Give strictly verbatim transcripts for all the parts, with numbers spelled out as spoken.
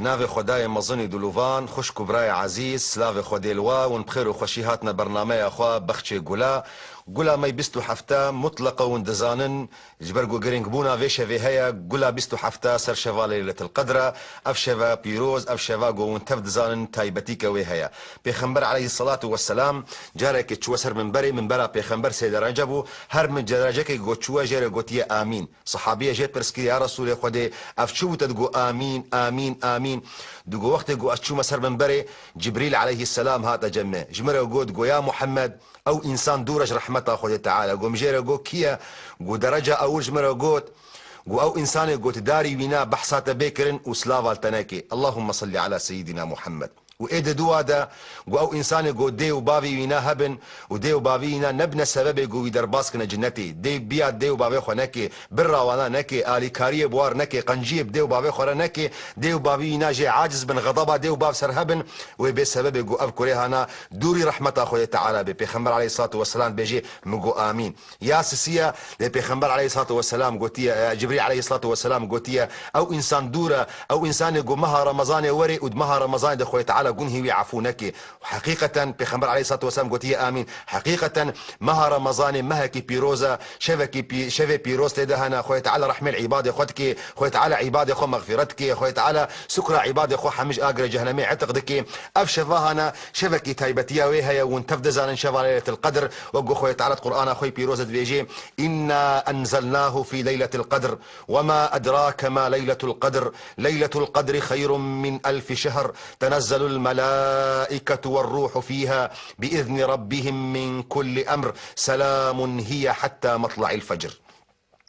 Navê Xwedayê mezin û dilovan, xwişk û birayê ezîz, silavê Xwedê li we, hûn bi xêr û xweşî hatine bernameya xwe Bexçê Gula. Gula me bîst û heft mutleqa hûn dizanin, ji ber ku girîngbûna vê şevê heye, gula bîst û heft ser şeva Leyletil Qedr e. Ev şeva pîroz, ev şeva ku hûn tev dizanin, taybetîke wê heye. Pêxember aleyhisselatu vesselam carekê çûye ser minberê, minbera pêxember sê derece bû, her min derecekê ku çûye jê re gotiye amîn. Sahabiye jê pirs kir, ya Resûlê Xwedê, ev çi bû te digot amîn, amîn, amîn? Digot, wextê ku ez çûme ser minberê, Cibrîl aleyhisselam hate cem me. Ji min re got, got, ya Muhammed, ew însan dûr e ji rehmeta Xwedê Teala. Got, min jê re got, kî ye? Got, dereca ewil ji min re got, got, ew însanê got darî wîna behsa te bê kirin û silava li te neke. Allahümme salli ala seyyidina Muhammed. Û ê di dua de, got, ew însanê got dê û bavê wîna hebin û dê û bavê wîna nebine sebebê got wî derbas kine cinetê. Dê biya dê û bavê xwe neke, birra wana neke, alîkariyê bi war neke, qenciyê bi dê û bavê xwe re neke, dê û bavê wîna jê aciz bin, xedaba dê û bav ser hebin, wê bê sebebê got ev kurê hana dûrî rehmeta Xwedê Teala bê. Pêxember aleyhissalatu vesselam dibêje, min got amîn. Ya sisiya lê Pêxember aleyhissalatu vesselam gotiye, e, Cibrîl aleyhissalatu vesselam gotiye, ew însan dûr e, ew însanê ku meha Remezanê were û di meha Remezanê de Xwedê Teala gunhê wî efû neke. Heqîqeten Pêxember aleyhissalatu vesselam gotiye, amîn. Heqîqeten meha Remezanê mehekî pîroz e, şevekî pî-, şevê pîroz tê de hene, Xwedê Teala rehmê li îbadê xwe dike, Xwedê Teala îbadê xwe mexfîret dike, Xwedê Teala sukra îbadê xwe hemî ji agirê cehenemê etiq dike. Ev şeva hana şevekî taybetiya wê heye, hûn tev dizanin şeva Leyletil Qedr, wek ku Xwedê Teala di Qur'ana xwe pîroz de dibêje, "Inna enzelnahu fi leyletil qedr, ve ma edrake ma leyletul qedr, leyletul qedri xeyrun min elfi şehr, tenezzelul melaiketu ve ruhu fiha, bi izni rabbihim min kulli emr, selamun hiye hatta matla'il fecr."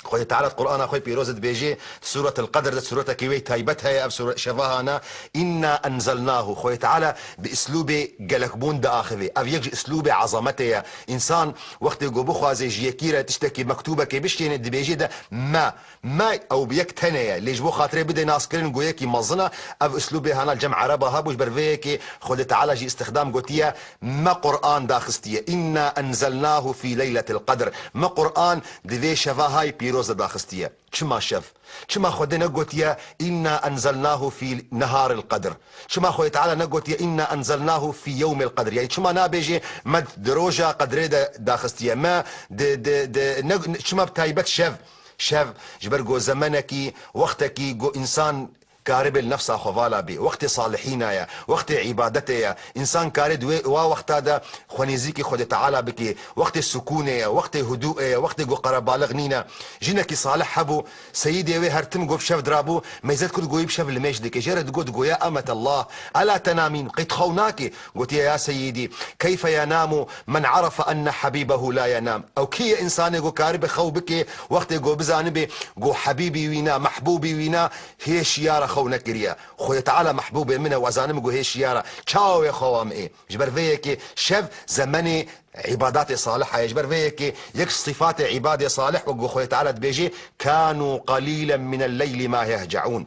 Xwedê Teala di Qur'ana xwe pîroz de dibêje, Sûretil Qedr de sûretekî wê taybet heye, ev sûre-, şeva hana, "Inna enzelnahu." Xwedê Teala bi îslûbê gelekbûn diaxive. Ev yek ji îslûbê ezametê ye. Însan wextê ku bixwaze ji yekî re tiştekî, mektûbekê bişkêne, dibêje de me, me ew bi yek tenê ye. Lê ji bo xatirê bide naskirin ku yekî mezin e, ev îslûbê hana li cem ereba hebû, ji ber vê yekê Xwedê Teala jî îstixdam gotiye, me Qur'an daxistiye. "Inna enzelnahu fi leyletil qedr." Me Qur'an di vê şeva hay pîroz de daxistiye. Çima şev? Çima Xwedê negotiye, "Inna enzelnahu fi neharil qedr"? Çima Xwedê Teala negotiye, "Inna enzelnahu fi yewmil qedr"? Yani çima nabêje, "Me di roja qedrê de daxistiye"? Me di, di, di, ne, çima bi taybet şev? Şev, ji ber ku zemenekî, wextekî ku însan karibê li nefsa xwe vala bê. Wextê salihîna ye, wextê îbadetê ye. Însan karê di wê, wa wexta de xwe nêzîkî Xwedê Teala bike. Wextê sukûnê ye, wextê hudûê ye, wextê ku qerebalix nîne. Jinekî salih hebû, seyîdê wê her tim got bi şev dirabû, meyzet kir got wî bi şev limêj dike. Jê re digot, digot, "Ya emetellah, ela tenamîn, qey tu xew nakî?" Gotiye, "Ya seyîdî, keyfe yenamu men arefe enne habibehu la yenam." Ew kî ye însanê ku karibê xew bike, wextê ku bizanibe ku hebîbî wîna, mehbûbî wîna, hê şiyara xew nekiriye. Xwedê Teala mehbûbê min e û ez zanim ku hê şiyara. Çawa wê xewa min ê? Ji ber vê yekê şev zemenê îbadatê salih e. Ji ber vê yekê yek ji sîfatê îbadê salih wek ku Xwedê Teala dibêje, "Kanu qalilen minel leyli ma yehceun."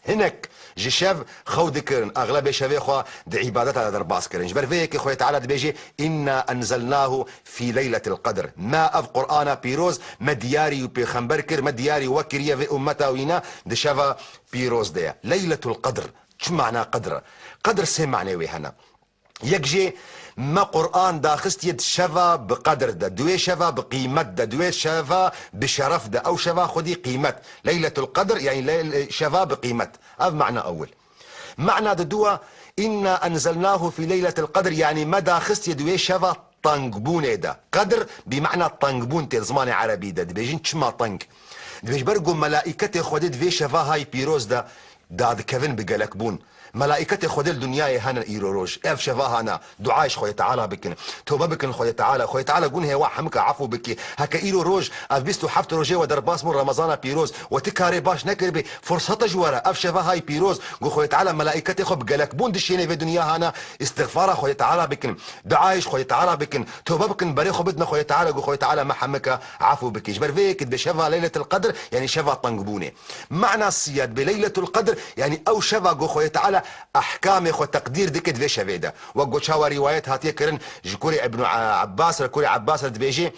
Hinek ji şev xew dikirin, exlebê şevê xwe di îbadeta de derbas kirin. Ji ber vê yekê Xwedê Teala dibêje, "Inna enzelnahu fi leyletil qedr." Me ev Qur'ana pîroz me diyarî û pêxember kir, me diyarî we kiriye vê ummeta wîna di şeva pîroz de ye. Leyletul Qedr. Çi mana qedr e? Qedr sê manê wê hene. Yek jê me Qur'an daxistiye di şeva bi qedr de, di wê şeva bi qîmet de, di wê şeva bi şeref de. Ew şeva xwedî qîmet. Leyletul Qedr, yani le-, şeva bi qîmet. Ev mana ewil. Mana di dua, "Inna enzelnahu fi leyletil qedr", yani me daxistiye di wê şeva tengbûnê de. Qedr bi mana tengbûn tê di zimanê erebî de. Dibêjin çima teng? Dibêj ber ku melaîketê Xwedê di vê şeva hay pîroz de dadikevin bi gelekbûn. Melaîketê Xwedê li dinyayê hene îro roj. Ev şeva hana. Duayê ji Xwedê Teala bikin. Tobe bikin Xwedê Teala. Xwedê Teala gunhê wa hemika efû bike. Heke îro roj, ev bîst û heft rojê we derbas bûn Remezana pîroz. We ti karê baş nekiribê. Fursete ji we re. Ev şeva hay pîroz. Ku Xwedê Teala melaîketê xwe bi gelekbûn dişêne vê dinya hana. Îstixfara Xwedê Teala bikin. Duayê ji Xwedê Teala bikin. Tobe bikin. Berê xwe bidine Xwedê Teala. Ku Xwedê Teala me hemika efû bike. Ji ber vê yekê dibe şeva Leyletil Qedr, yani şeva tengbûnê. Mana siya dibe Leyletul Qedr, yani ew şeva ku Xwedê Teala ehkamê xwe teqdîr dike di vê şevê de. Wek ku çawa rîwayet hatiye kirin ji kurê Ibnu Abbas re, kurê Abbas re dibêje,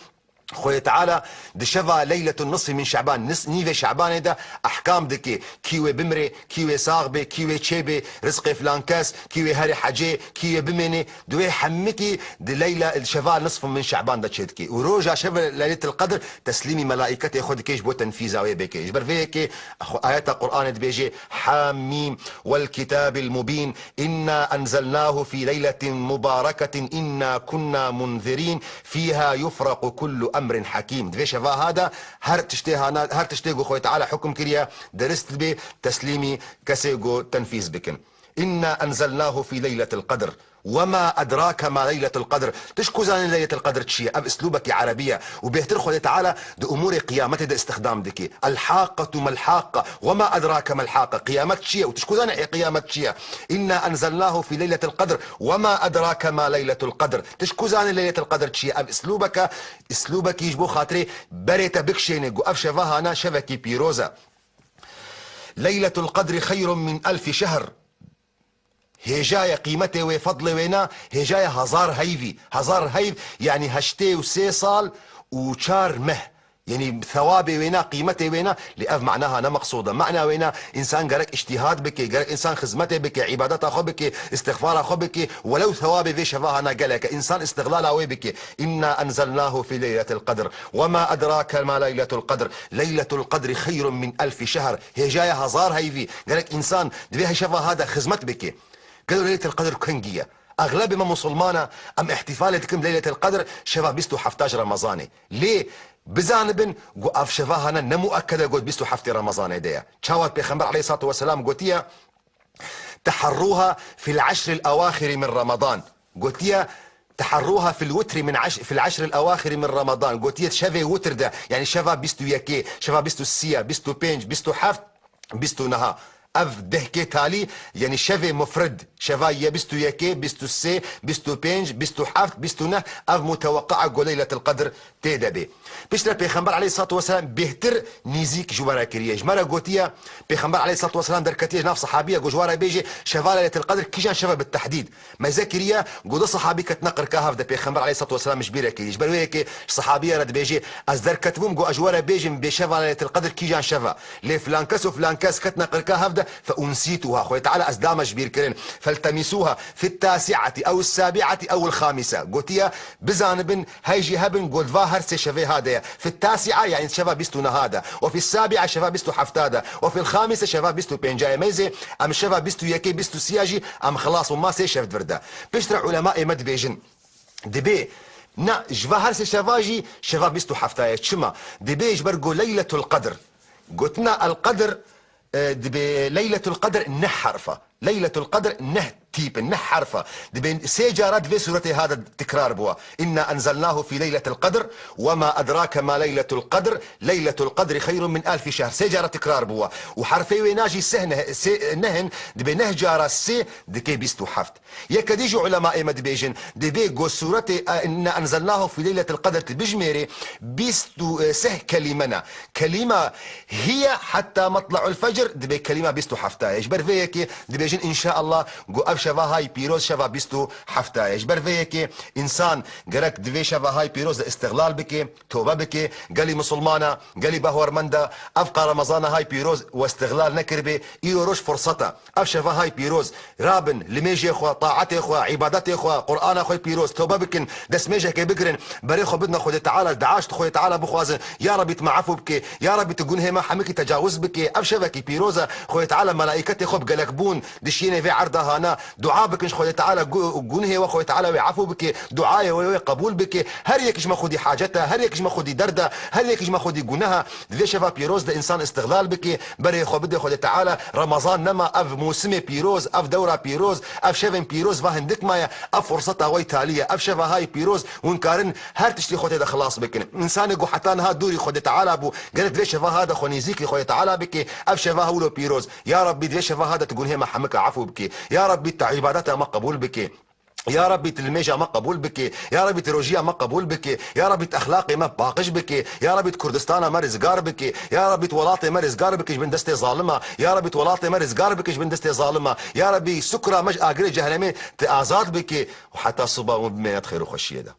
Xwedê Teala di şeva Leyletun Nisfî min Şeban, nis-, nîvê Şebanê de ehkam dike. Kî wê bimrê, kî wê sax bê, kî wê çêbê, rizqê filan kes, kî wê herê hecê, kî wê bimênê. Di wê hemikî di Leyla, şeva Nisfî min Şeban de çêdike. Û roja şeva Leyletil Qedr teslîmî melaîketê xwe dike ji bo tenfîza wê bike. Ji ber vê yekê xwe ayeta Qur'anê dibêje, Hamîm, wel kitabil mubîn, inna enzelnahu fî leyletin mubareketin, inna kunna munzirîn, fîha yufrequ kullu emrin hekîm. Di vê şeva ha de her tiştê hana, her tiştê ku Xwedê Teala hukm kiriye, derist dibe, teslîmî kesê ku tenfîz bikin. Inna enzelnahu fî leyletil qedr. Wema edrake ma leyletul qedr. Tu ji ku zanî Leyletul Qedr çi ye? Ev îslûbekî erebî ye. Û bêhtir Xwedê Teala di umûrê qiyametê de îstixdam dike. El-haqqetu mel-haqqa. Wema edrake mel-haqqa. Qiyamet çi ye? Û tu ji ku zanî ê qiyamet çi ye? Inna enzelnahu fî leyletil qedr. Wema edrake ma leyletul qedr. Tu ji ku zanî Leyletul Qedr çi ye? Ev îslûbeke, îslûbekî ji bo xatirê berê te bikişêne, ku ev şeva hana şevekî pîroz e. Leyletul qedri xeyrun min elfî şehr. Hêjayê qîmetê wê, fedlê wê na, hêjayê hezar heyvî. Hezar heyv, yanî heştê û sê sal û çar meh. Yanî thewabê wê na, qîmetê wê na, lê ev manaha ne meqsûd e. Mana wê na, însan gerek îctîhad bike, gerek însan xizmetê bike, îbadeta xwe bike, îstixfara xwe bike, welew thewabê vê şeva hana gelek e, însan îstiglala wê bike. Inna enzelnahu fî leyletil qedr. Wema edrake ma leyletul qedr. Leyletul qedri xeyrun min elfî şehr. Hêjayê hezar heyvî. Gerek însan di vê şeva ha de xizmet bike. Gelo Leyletul Qedr kengî ye? Exlebê me musulmana, em îhtîfalê dikin Leyletul Qedr şeva bîst û hefta ji Remezanê. Lê bizanibin ku ev şeva hane ne muekkede got bîst û heftê Remezanê de ye. Çawa Pêxember aleyhissalatu vesselam gotiye, Teherruha fil eşril ewaxiri min Ramadan. Gotiye, Teherruha fil witri min eş-, fil eşril ewaxiri min Ramadan. Gotiye şevê witr de, yanî şeva bîst û yekê, şeva bîst û sî, bîst û pênc, bîst û heft, bîst û neha. Ev dehkê talî, yanî şevê mufrid, şeva ye bîst û yekê, bîst û sê, bîst û pênc, bîst û heft, bîst û neh, ev muteweqqa ku Leyletul Qedr tê de bê. Piştre Pêxember aleyhissalatu vesselam bêhtir nîzîk ji we re kiriye. Ji me re gotiye, Pêxember aleyhissalatu vesselam derketiye ji nav sehabiye, got ji we re bêje, şeva Leyletul Qedr kîjan şev e bi tehdîd? Meze kiriye, got du sehabî ketine qirka hev de, Pêxember aleyhissalatu vesselam ji bîr re kiriye. Ji ber wê yekê ji sehabiye re dibêje, ez derketibûm, got ez ji we re bêjim, bê şeva Leyletul Qedr kîjan şev e? Lê filan kes û filan kes ketine qirka hev de, fe unsîtuha, Xwedê Teala ez dame ji bîr kirin. Feltemisuha fit tasi'ati ew sabi'ati ew xamise. Gotiye, bizanibin, hey jî hebin, got va her sê şevê ha de ye. Fit tasi'a, yanî şeva bîst û neha de. Ve fis sabi'a, şeva bîst û hefta de. Ve fil xamise, şeva bîst û pênca ye. Meyzê, em şeva bîst û yekê, bîst û sîya jî, em xilas bûn, ma sê şev di vir de. Piştre ulema ê me dibêjin, dibê, na, ji va her sê şeva jî, şeva bîst û hefta ye. Çima? Dibê ji ber ku Leyletul Qedr. Gotina El Qedr, e, dibê Leyletul Qedr neh herf e. Leyletul Qedr neh tîp in, neh herf e. Dibê sê cara di vê sûretê ha de tikrar bûwa. Inna enzelnahu fî leyletil qedr, we ma edrake ma leyletul qedr, leyletul qedri xeyrun min elfî şehr. Sê cara tikrar bûwa. Û herfê wê na jî seh neh, sê, neh in, dibê neh cara sê dike bîst û heft. Yeke dî jî ulema ê me dibêjin, dibê go sûretê, e, inna enzelnahu fî leyletil qedr tu bijmêrê, bîst û seh kelîme ne. Kelîma hiye heta metle'ul fecr, dibê kelîma bîst û hefta ye. Ji ber vê yekê dibêjin, înşaallah, go ev şeva hay pîroz, şeva bîst û hefta ye. Ji ber vê yekê însan gerek di vê şeva hay pîroz de îstiglal bike, tobe bike. Gelî misilmana, gelî behwermenda, ev qa Remezana hay pîroz we îstiglal nekiribê, îro roj furseta. Ev şeva hay pîroz, rabin, limêjê xwe, taetê xwe, îbadetê xwe, Qur'ana xwe pîroz, tobe bikin, destmêjekê bigirin, berê xwe bidine Xwedê Teala, dua ji Xwedê Teala bixwazin, ya Rebî tu me efû bike, ya Rebî tu gunhê me hemikî tecawuz bike, ev şevekî pîroz e, Xwedê Teala melaîketê xwe bi gelek bûn dişiyêne vê erda hana, dua bikin ji Xwedê Teala gu-, gunhê we Xwedê Teala wê efû bike, duayê wê wê qebûl bike, her yek ji me xwedî hacet e, her yek ji me xwedî derd e, her yek ji me xwedî guneh e, di vê şeva pîroz de însan îstiglal bike, berê xwe bide Xwedê Teala, Remezan nema, ev mûsimê pîroz, ev dewra pîroz, ev şevên pîroz va hindik maye, ev furseta wey talî ye, ev şeva hay pîroz, hûn karin her tiştî xwe tê de xilas bikin. Însanê ku heta niha dûrî Xwedê Teala bû, gerek di vê şeva ha de xwe nêzîkî Xwedê Teala bike, ev şeva ha wilo pîroz. Ya Rebbî, di vê şeva ha de tu gunhê me hemika efû bikî. Ya Rebbî, tu îbadeta me qebûl bike. Ya Rebbî, tu limêja me qebûl bike. Ya Rebbî, tu rojiya me qebûl bike. Ya Rebbî, tu exlaqê me paqij bike. Ya Rebbî, tu Kurdistana me rizgar bike. Ya Rebbî, tu welatê me rizgar bike ji bin destê zalima. Ya Rebbî, tu welatê me rizgar bike ji bin destê zalima. Ya Rebbî, sukra me ji agirê cehnemê tu azad bike. Û heta siba hûn bimêne di xêr û xweşiyê de.